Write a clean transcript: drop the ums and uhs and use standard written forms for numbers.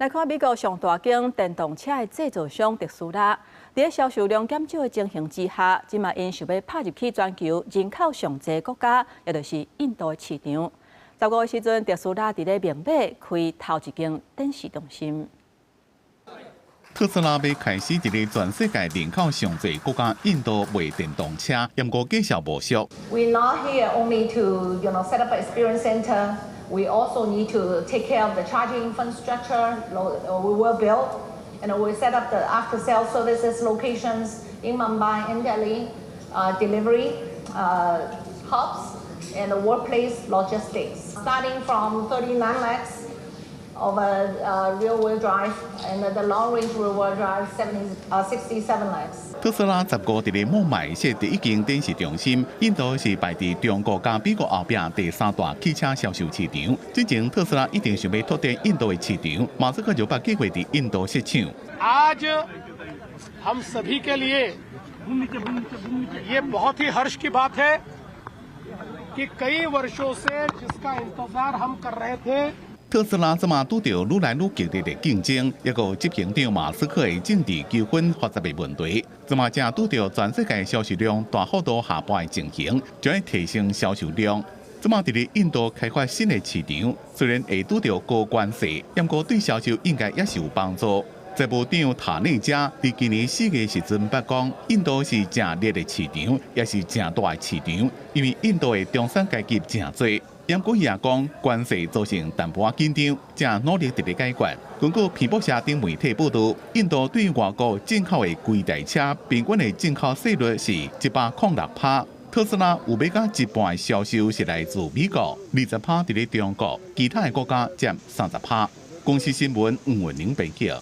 來看美國上大間電動車的製造商特斯拉，佇咧銷售量減少的情形之下，這馬𪜶想欲拍入去全球人口上濟國家，也就是印度的市場。15的時陣，特斯拉佇咧孟買開頭一間展示中心。特斯拉欲開始佇咧全世界人口上濟國家印度賣電動車，毋過價數無俗。 We're not here only to set up an experience center. We also need to take care of the charging infrastructure we will build, and we set up the after-sales services locations in Mumbai and Delhi, delivery hubs, and workplace logistics. Starting from 39 lakhs of a rear-wheel drive, and the long-range rear-wheel drive 67 lakhs. 特斯拉15佇咧孟買設第一間展示中心，印度是排佇中國佮美國後壁第三大汽車銷售市場。之前特斯拉一直想欲拓展印度的市場，馬斯克就捌計劃佇印度設廠。 आज हम सभी के लिए ये बहुत ही हर्ष की बात है कि कई वर्षों से जिसका इंतजार हम कर रहे थे。特斯拉這馬拄著愈來愈激烈的競爭，抑閣執行長馬斯克的政治糾紛複雜的問題，這馬正拄著全世界銷售量大幅度下滑的情形，將會提升銷售量。這馬佇咧印度開發新的市場，雖然會拄著高關稅，毋過對銷售應該也是有幫助。財務長塔內加佇今年4月時陣捌講，印度是誠熱的市場，也是誠大的市場，因為印度的中產階級誠濟。毋過伊也講，關稅造成淡薄仔緊張，正努力佇咧解決。根據彭博社等媒體報道，印度對外國進口的規台車平均的進口稅率是106%。特斯拉有欲到一半的銷售是來自美國，20%佇咧中國，其他的國家佔30%。公視新聞吳文玲編輯。